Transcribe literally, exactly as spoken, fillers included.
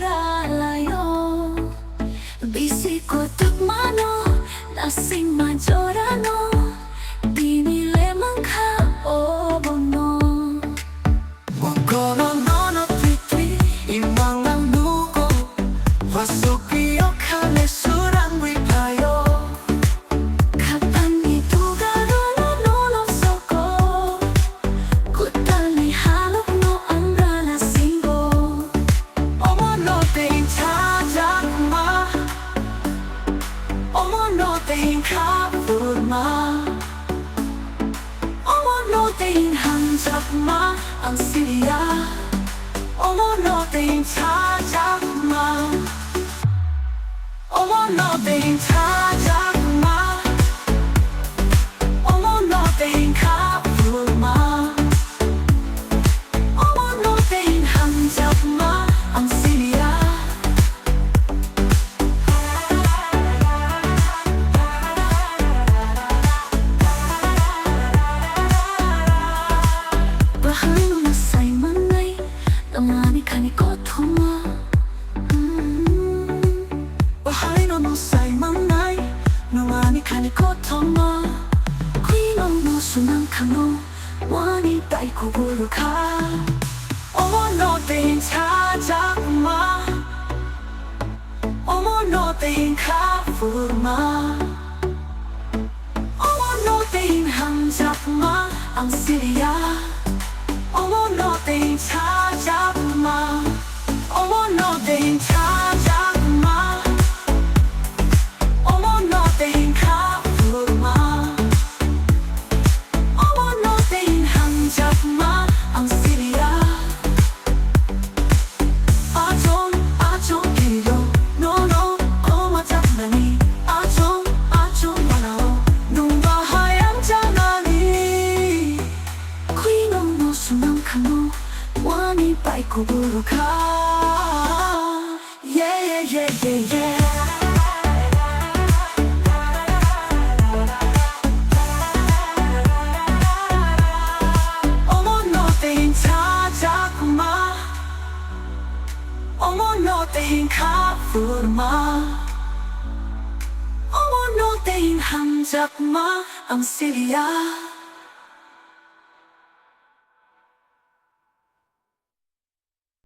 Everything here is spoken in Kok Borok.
Alayo, bisi kotuk mano, nasing majorano, dini le mangkha obono. Mokoro nono twi twi, imang nang nugo, wasuk pio khale surang wi phayo. Khatangni dugarono nono soko, kwtalni halokno ang rana singo. Omono tei chajakma, omono tei khaphurma, omono tei hamjakma ang siliya. Omono tei chajakma, omono tei chajakma, omono tei khaphurma, omono tei hamjakma ang siliya. Bahai no sai manai, tongani khani kothoma. Bahaino no sai mangnai, nwng ani khani kothoma. Khwino no sunang khano, wani tai kubur kha. Omono tei chajakma, omono tei khaphurma. Omono tei hamjakma ang siliya. Omono tei chajakma, omono tei chajakma, omono tei khaphurma, omono tei hamjakma ang siliya. Achong, achong, kilo, no, no, koma chapnani. Achong, achong, manao, nung bahai ang chanani. Khwino no sunang khano, wani pai kubur kha. Yeah, yeah, yeah, yeah, yeah. Omono tei chajakma, omono tei khaphurma, omono tei hamjakma ang siliya.